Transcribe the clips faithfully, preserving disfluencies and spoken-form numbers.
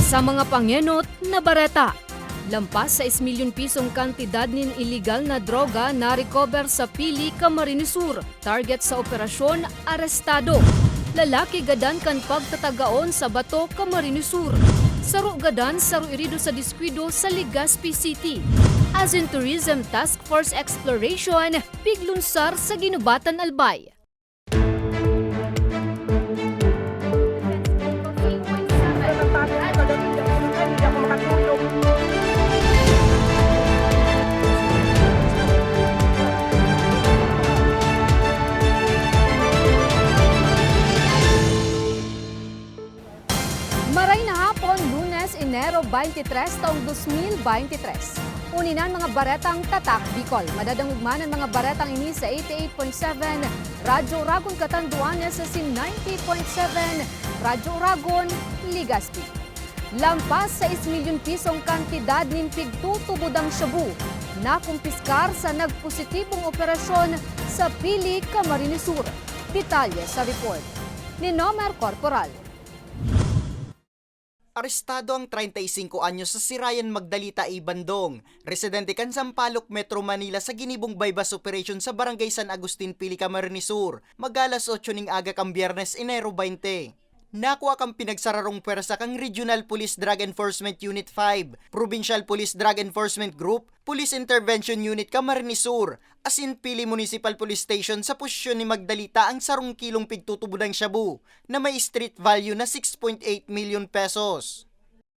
Sa mga pangenot na bareta, lampas sais milyon pisong kantidad nin iligal na droga na-recover sa Pili, Camarines Sur. Target sa operasyon, arestado. Lalaki gadan kan pagtatagaon sa bato, Camarines Sur. Saro gadan, saro irido sa diskuido sa Legazpi City. Asin Tourism Task Force Exploration, piglunsar sa Guinobatan, Albay. Maray na hapon, Lunes, Enero twenty-three, taong dos mil bente tres. Uni na an mga baretang Tatak Bicol. Madadangog man an mga baretang ini sa eighty-eight point seven Radyo Oragon, Catanduanes, asin ninety point seven Radyo Oragon, Legazpi. Lampas sais milyon pisong kantidad nin pigtutubodang shabu nakumpiskar sa nagpositibong operasyon sa Pili, Camarines Sur. Detalye sa report ni Nomer Corporal. Arestado ang treinta y cinco anyos na si Ryan Magdalita Ibandong, residente kan Sampaloc, Metro Manila, sa ginibong buy-bust operation sa Barangay San Agustin, Pili, Camarines Sur, mag-alas otso ning aga kan Biyernes, Enero twenty. Nakua kan pinagsararong pwersa kan Regional Police Drug Enforcement Unit five, Provincial Police Drug Enforcement Group, Police Intervention Unit Camarines Sur, asin Pili Municipal Police Station sa posisyon ni Magdalita ang sarong kilong pigtutubodang shabu na may street value na six point eight million pesos.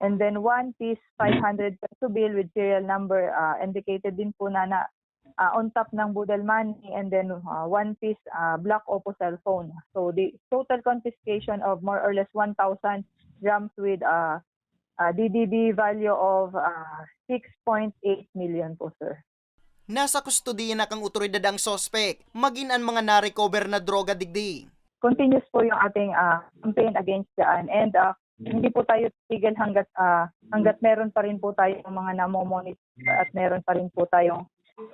And then one piece five hundred peso bill with serial number, ah, indicated din po na, na, ah, on top ng boodle money, and then, ah, one piece, ah, Black Oppo cellphone. So the total confiscation of more or less one thousand grams with, ah, ah, D D B value of, ah, six point eight million po, sir. Nasa kustodiya na kan otoridad ang suspek, magin an mga na-recover na droga digdi. Continuous po yung ating, ah, campaign against dyan, and, ah, hindi po tayo titigil hanggat, ah, hanggat meron pa rin po tayong mga namo-monitor at meron pa rin po tayong,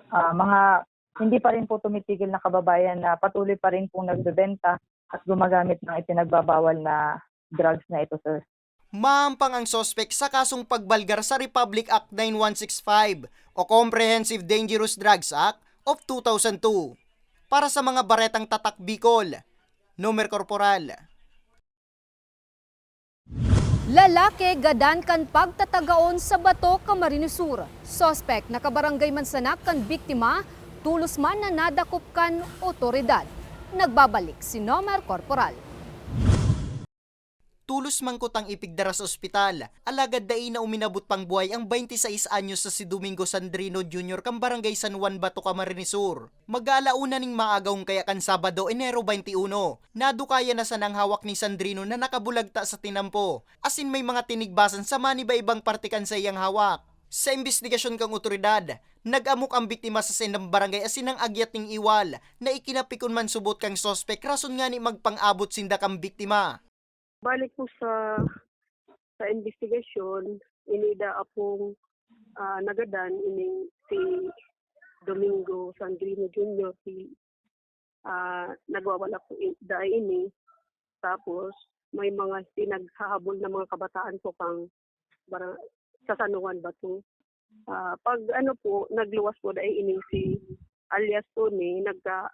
ah, mga hindi pa rin po tumitigil na kababayan na patuloy pa rin pong nagbebenta at gumagamit ng ipinagbabawal na drugs na ito, sir. Maampang ang suspek sa kasong pagbalgar sa Republic Act nine one six five o Comprehensive Dangerous Drugs Act of two thousand two. Para sa mga baretang Tatak Bicol, Nomer Corporal. Lalaki gadan kan pagtatagaon sa bato, Camarines Sur. Suspek nakabarangay man sana kan biktima, tolos man na nadakop kan otoridad. Nagbabalik si Nomer Corporal. Tolos mangkot ang ipigdara sa ospital, alagad dai na uminabot pang buhay ang twenty sais anyos na si Domingo Sandrino Junior kan Barangay San Juan Bato, Camarines Sur. Mag-aala una ning maagahon kaya kan Sabado, Enero twenty uno, nadukayan na sana ang hawak ni Sandrino na nakabulagta sa tinampo, asin may mga tinigbasan sa maniba-ibang parte kan saiyang hawak. Sa imbestigasyon kan otoridad, nag-amok ang biktima sa saindang barangay asin nang agyat ning iwal na ikinapikon man subot kan suspek, rason ngani magpang-abot sinda kan biktima. Balik po sa, sa imbestigasyon, ini daa pong, ah, nagadan, ining si Domingo Sandrino Junior, si, ah, nagwawala po i-, daa ini. Tapos, may mga pinaghahabol na mga kabataan po kang bara-, sa San Juan Bato. Ah, pag ano po, nagluwas po daa ini si alias Tony, nagka-,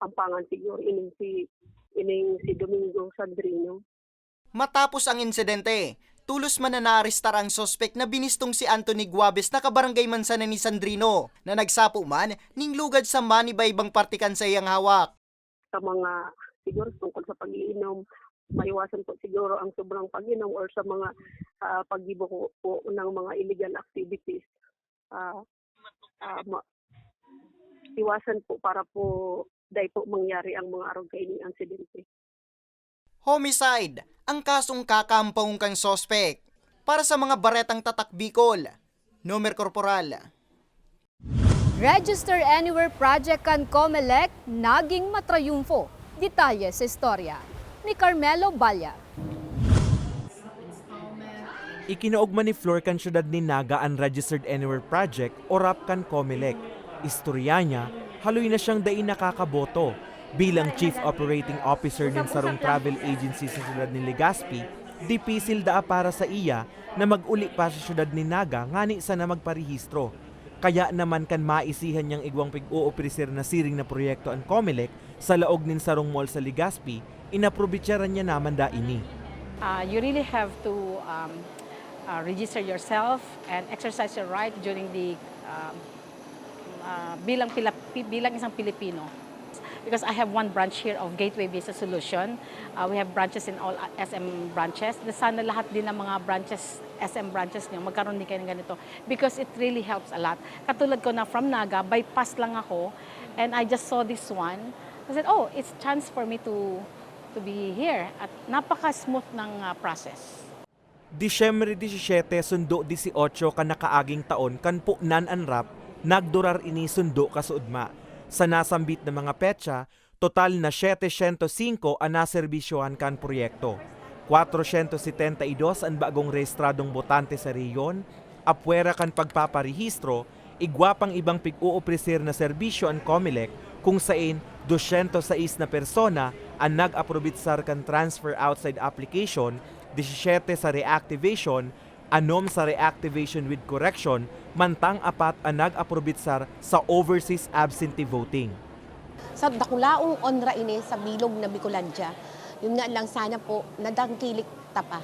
ampangan siguro ining si, ining si Domingo Sandrino. Matapos ang insidente, tolos man na naarestar ang suspek na binistong si Anthony Guabes na kabarangay man sana ni Sandrino, na nagsapo man ning lugad sa maniba-ibang parte kan saiyang hawak. Sa mga, siguro, tungkol sa pag-iinom, maiwasan po siguro ang sobrang pag-inom or sa mga, ah, paggibo po, po ng mga illegal activities. Ah, ah, ma-, iwasan po para po dai po mangyari ang mga arog kaining insidente. Homicide ang kasong kakaampawon kan suspek. Para sa mga baretang Tatak Bicol, Nomer Corporal. Register Anywhere Project kan Comelec naging matrayumfo. Detalye sa istorya ni Carmelo Balla. Ikinaogma ni Flor kan siyudad nin Naga an Registered Anywhere Project o rap kan Comelec. Istorya niya, haloy na siyang dai nakakaboto. Bilang Chief Operating Officer nin sarong travel agency sa siyudad nin Legazpi, Dipisil daa para saiya na mag-uli pa sa siyudad nin Naga ngani sana magparehistro. Kaya naman kan maisihan niyang igwang pig-oofreser na siring na proyekto an Comelec sa laog nin sarong mall sa Legazpi, inaprobetsaran niya naman daa ini. Uh, you really have to um, uh, register yourself and exercise your right during the um, uh, bilang, Pila- bilang isang Pilipino. Because I have one branch here of Gateway Visa Solution. Uh, we have branches in all uh, S M branches. Na sana lahat din ng mga branches, S M branches nyo, magkaroon din kayo ng ganito. Because it really helps a lot. Katulad ko na from Naga, bypass lang ako. And I just saw this one. I said, oh, it's chance for me to to be here. At napaka-smooth ng uh, process. Disyembre disisiete sundo disiotso kan nakaaging taon kan punan an rap, nagdurar ini sundo kasuodma. Sa nasambit na mga petsa, total na siyete syentos singko an naserbisyohan kan proyekto. Kwatro syentos setenta y dos an bagong rehistradong botante sa rehiyon, apwera kan pagpaparehistro, igwa pang ibang pig-oofreser na serbisyo an Comelec, kung sain dosyentos sais na persona an nag-aprobitsar kan transfer outside application, disisiyete sa reactivation, anom sa reactivation with correction, mantang apat an nag-aprobitsar sa overseas absentee voting. Sa dakulaong onra ini sa bilog na Bicolandia. Yun nga lang sana po, nadangkilik ta pa.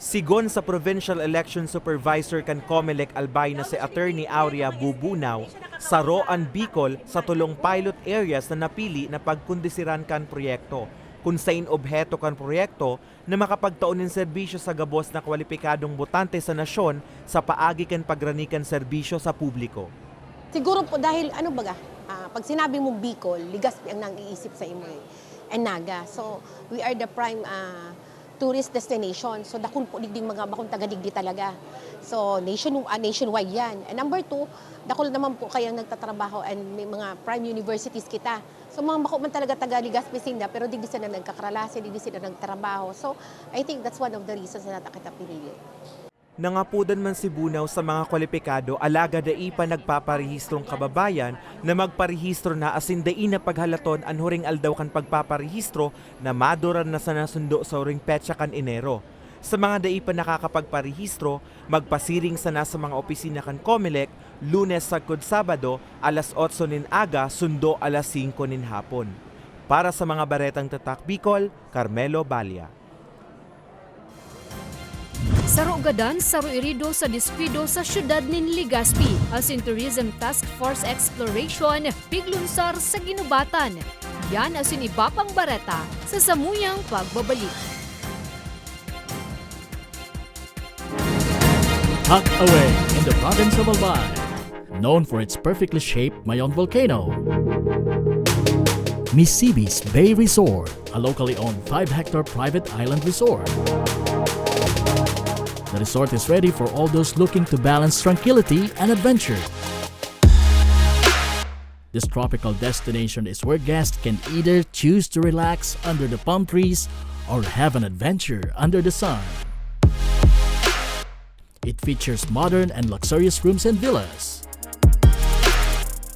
Sigon sa Provincial Election Supervisor kan Comelec Albay na si Attorney Aurea Bubunaw, saro an Bicol sa tolong pilot areas na napili na pagkondisiran kan proyekto, kun sain obheto kan proyekto na makapagtao nin serbisyo sa gabos na kwalipikadong botante sa nasyon sa paagi kan pagrani kan serbisyo sa publiko. Siguro po dahil ano baga, ah, pag sinabi mong Bicol, Legazpi ang naiisip sa imo eh. And Naga. So, we are the prime ah, tourist destination. So, dakul po digdi mga bakong taga digdi talaga. So, nation, ah, nationwide yan. And number two, dakul naman po kayang nagtatrabaho and may mga prime universities kita. So, mga bako man talaga taga Legazpi sinda, pero digdi sila nagkakralase, digdi sila nagtrabaho. So, I think that's one of the reasons na nata kita pinili. Nangapodan man si Bunaw sa mga kwalipikado alagad dai pa nagpaparehistrong kababayan na magparehistro na asin dai na paghalaton an huring aldaw kan pagpaparehistro na madurar na sana sundo sa huring petsa kan Enero. Sa mga dai pa nakakapagparehistro, magpasiring sana sa mga opisina kan Comelec, Lunes sagkod Sabado, alas otso nin aga sundo alas singko nin hapon. Para sa mga Baretang Tatak Bicol, Carmelo Balia. Saro gadan, saro irido sa diskwido sa siyudad nin Legazpi, asin Tourism Task Force Exploration, piglunsar sa ginubatan. Yan asin iba pang bareta sa samuyang pagbabalik. Tucked away in the province of Albay, known for its perfectly shaped Mayon volcano. Misibis Bay Resort, a locally owned five-hectare private island resort. The resort is ready for all those looking to balance tranquility and adventure. This tropical destination is where guests can either choose to relax under the palm trees or have an adventure under the sun. It features modern and luxurious rooms and villas,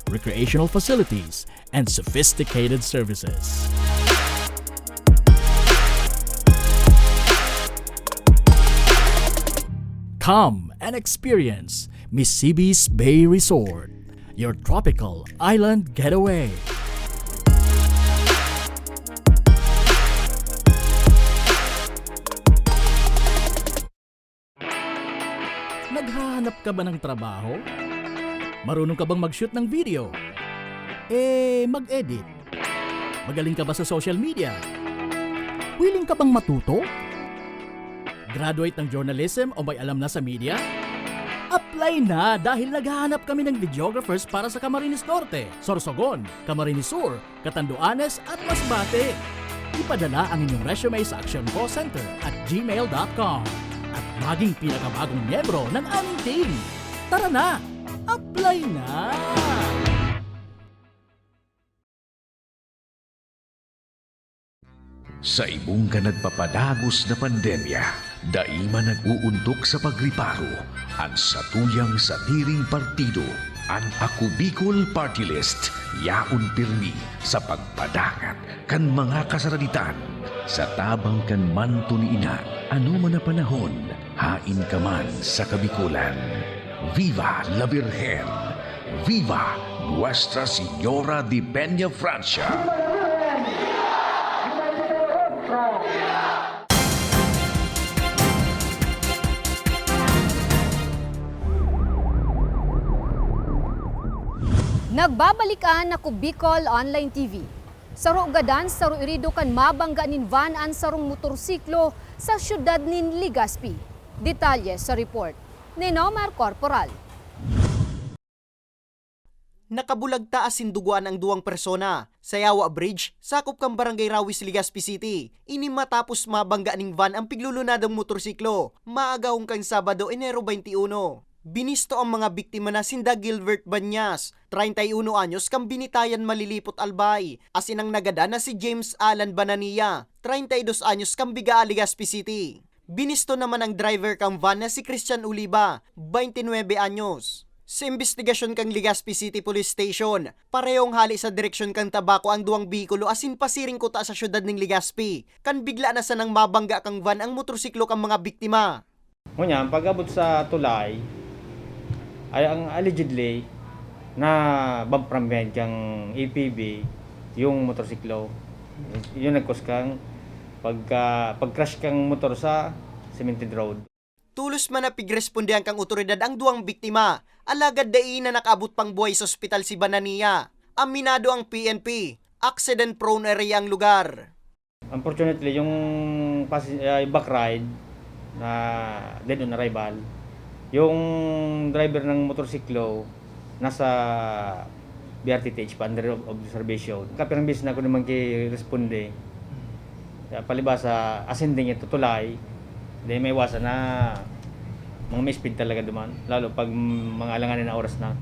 recreational facilities, and sophisticated services. Come and experience Misibis Bay Resort, your tropical island getaway. Naghahanap ka ba ng trabaho? Marunong ka bang mag-shoot ng video? Eh, mag-edit? Magaling ka ba sa social media? Willing ka bang matuto? Graduate ng journalism o may alam na sa media? Apply na dahil naghahanap kami ng videographers para sa Camarines Norte, Sorsogon, Camarines Sur, Catanduanes at Masbate. Ipadala ang inyong resume sa Action Call Center at gmail dot com at maging pinakabagong miyembro ng aming team. Tara na! Apply na! Sa ibong kan nagpapadagos na pandemya, dai man nag-uuntok sa pagriparo an satuyang sadiring partido. An Ako Bicol Party List yaon pirmi sa pagpadangat kan mga kasaraditan. Sa tabang kan manto ni Ina, anoman na panahon, haen ka man sa Kabikolan. Viva la Virgen! Viva Nuestra Señora de Peña Francia! Nagbabalik an Ako Bicol Online T V. Saro gadan, saro irido kan mabangga nin van an sarong motorsiklo sa siyudad nin Legazpi. Detalye sa report ni Nomer Corporal. Nakabulagta asin dugoan ang duwang persona sa Yawa Bridge, sakop kan Barangay Rawis, Legazpi City. Ini matapos mabangga nin van ang piglulunadong motorsiklo, maagahon kan Sabado, Enero twenty-one. Binisto ang mga biktima na sinda Gilbert Banyas, treinta y uno anyos, kan Binitayan, Malilipot, Albay, asin ang nagadan na si James Alan Banania, treinta y dos anyos, kan Bigaa, Legazpi City. Binisto naman ang driver kan van na si Christian Oliva, twenty nuebe anyos. Sa imbestigasyon kan Legazpi City Police Station, parehong hale sa direksyon kan Tabaco ang duwang behikulo asin pasiring kuta sa siyudad nin Legazpi, kan bigla na sanang mabangga kan van ang motorsiklo kan mga biktima. Ngunyan, pag-abot sa tulay, ay ang allegedly na bump from behind kang A P B yung motorsiklo. Yun nag-cause kang pagka, pag-crash kang motor sa cemented road. Tolos man na pigrespondehan kang otoridad ang duwang biktima, alagad dai na nakaabot pang buhay sa ospital si Banania. Aminado ang P N P, accident-prone area ang lugar. Unfortunately, yung pasi-, ah, yung back ride na dead on arrival, yung driver ng motorsiklo nasa B R T T H pa, under ob-, observation. Kapirang beses na ako naman ki-responde. Kaya palibasa, ascending ito, tulay, di maiwasan na mga may speed talaga duman, lalo pag mga alanganin na oras na.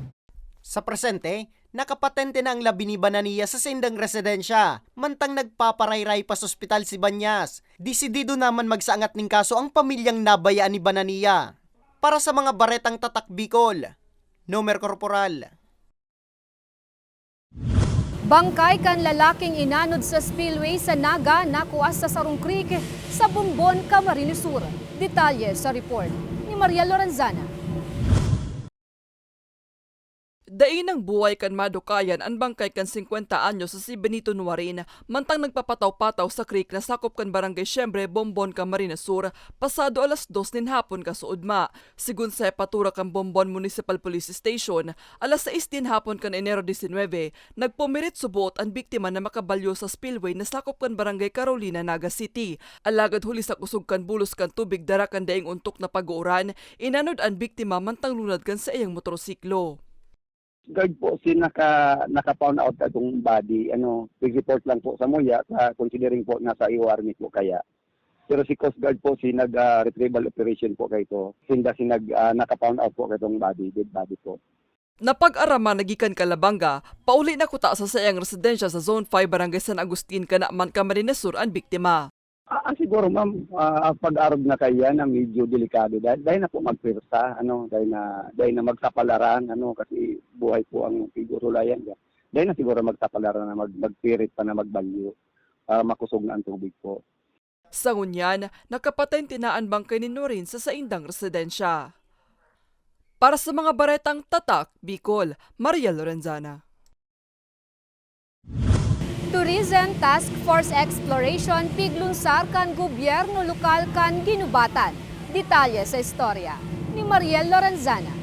Sa presente, nakapatente na ang labi ni Banania sa saindang residensya, mantang nagpaparayray pa sa ospital si Banyas. Desidido naman magsaangat nin kaso ang pamilyang nabayaan ni Banania. Para sa mga baretang Tatak Bicol, Nomer Corporal. Bangkay kan lalaking inanod sa spillway sa Naga nakua sa sarong creek sa Bombon, Camarines Sur. Detalye sa report ni Maria Lorenzana. Dai nang buhay kan madukayan an bangkay kan singkwenta anyos na si Benito Nuarin, mantang nagpapataw-pataw sa creek na sakop kan Barangay Siembre, Bombon, Camarines Sur, pasado alas dos nin hapon kasuodma. Sigon sa hepatura kan Bombon Municipal Police Station, alas sais nin hapon kan Enero disinwebe, nagpumirit suboot an biktima na makabalyo sa spillway na sakop kan Barangay Carolina, Naga City. Alagad huli sa kusog kan bulos kan tubig dara kan daing ontok na pag-uuran, inanod an biktima mantang lunad kan saiyang motorsiklo. Guard po si naka-, naka-found out atong body. Ano, report lang po sa muya, sa considering po nasa O R mi po kaya. Pero si Coast Guard po si nag, ah, retrieval operation po kaito. Sinda si nag, ah, naka-found out po kaitong body, dead body po. Napag-araman na gikan Calabanga, pauli na kuta sa saiyang residensya sa Zone five, Barangay San Agustin, Canaman, Camarines Sur, an biktima. Ah, ah, siguro, ma'am, ah, pag-arog na kaiyan na medyo delikado dahil, dahil na po magpwersa, ano, dahil na, dahil na magsapalaran, ano, kasi buhay po ang pigurulayan diyan. Dahil na siguro magsapalaran na mag-, magpirit pa na magbalyo, ah, makusog na ang tubig po. Sa ngunyan, nakapatente na an bangkay ni Norin sa saindang residensya. Para sa mga baretang Tatak Bicol, Maria Lorenzana. Tourism Task Force Exploration piglunsar kan gobyerno lokal kan Guinobatan. Detalye sa istorya ni Mariel Lorenzana.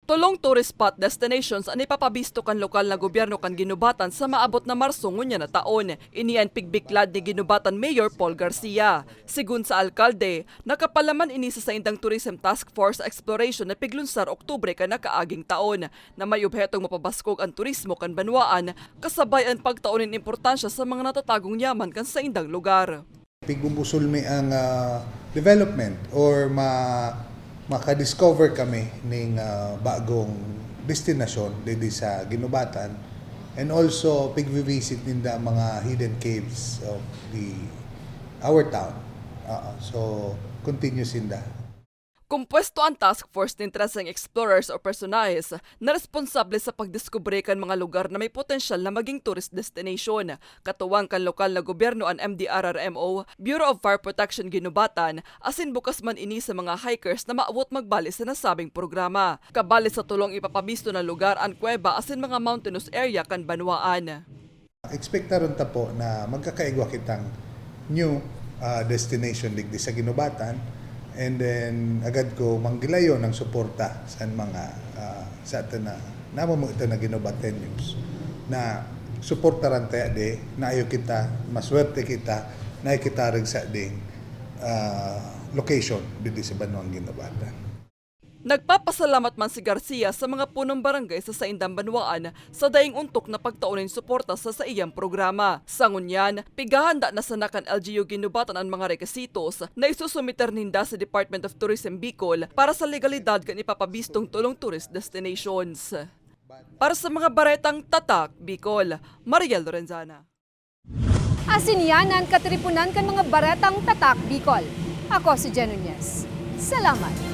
Tolong tourist spot destinations an ipapabisto kan lokal na gobyerno kan Guinobatan sa maabot na Marso ngunyan na taon. Ini an pigbiklad ni Guinobatan Mayor Paul Garcia. Sigon sa alkalde, nakapalaman ini sa saindang Tourism Task Force Exploration na piglunsar Oktubre kan nakaaging taon, na may obhetong mapabaskog an turismo kan banwaan, kasabay an pagtao nin importansya sa mga natatagong yaman kan saindang lugar. Pigbubusolmi ang, ah, development or ma-, makadiscover kami ning, ah, bagong destinasyon didi sa Guinobatan, and also pigvi-visit ninda ang mga hidden caves of the, our town. Oo, so, continuous sinda. Kompuesto an task force nin treseng explorers o personahes na responsable sa pagdiskubre kan mga lugar na may potensyal na maging tourist destination. Katuwang kan lokal na gobyerno an M D R R M O, Bureau of Fire Protection Guinobatan, asin bukas man ini sa mga hikers na maawot magbali sa nasabing programa. Kabali sa tolong ipapabisto na lugar an kuweba asin mga mountainous area kan banwaan. Ekspektaron ta po na magkakaigwa kitang new, ah, destination digdi sa Guinobatan, and then agad ko manggilayon ang suporta sa mga, ah, sa atin na namumuto na Guinobateños na suportaran ta di na ayo kita, maswerte kita na ikitarag sa ding, ah, location digdi sa banwang Guinobatan. Nagpapasalamat man si Garcia sa mga punong barangay sa saindang banwaan sa daing ontok na pagtao nin suporta sa saiyang programa. Sa ngunyan, pighahanda na sana kan L G U Guinobatan an mga rekisitos na isusumiter ninda sa Department of Tourism Bicol para sa legalidad kan ipapabistong tolong tourist destinations. Para sa mga baretang Tatak Bicol, Mariel Lorenzana. Asin yan an katiriponan kan mga baretang Tatak Bicol. Ako si Jen Nunez. Salamat!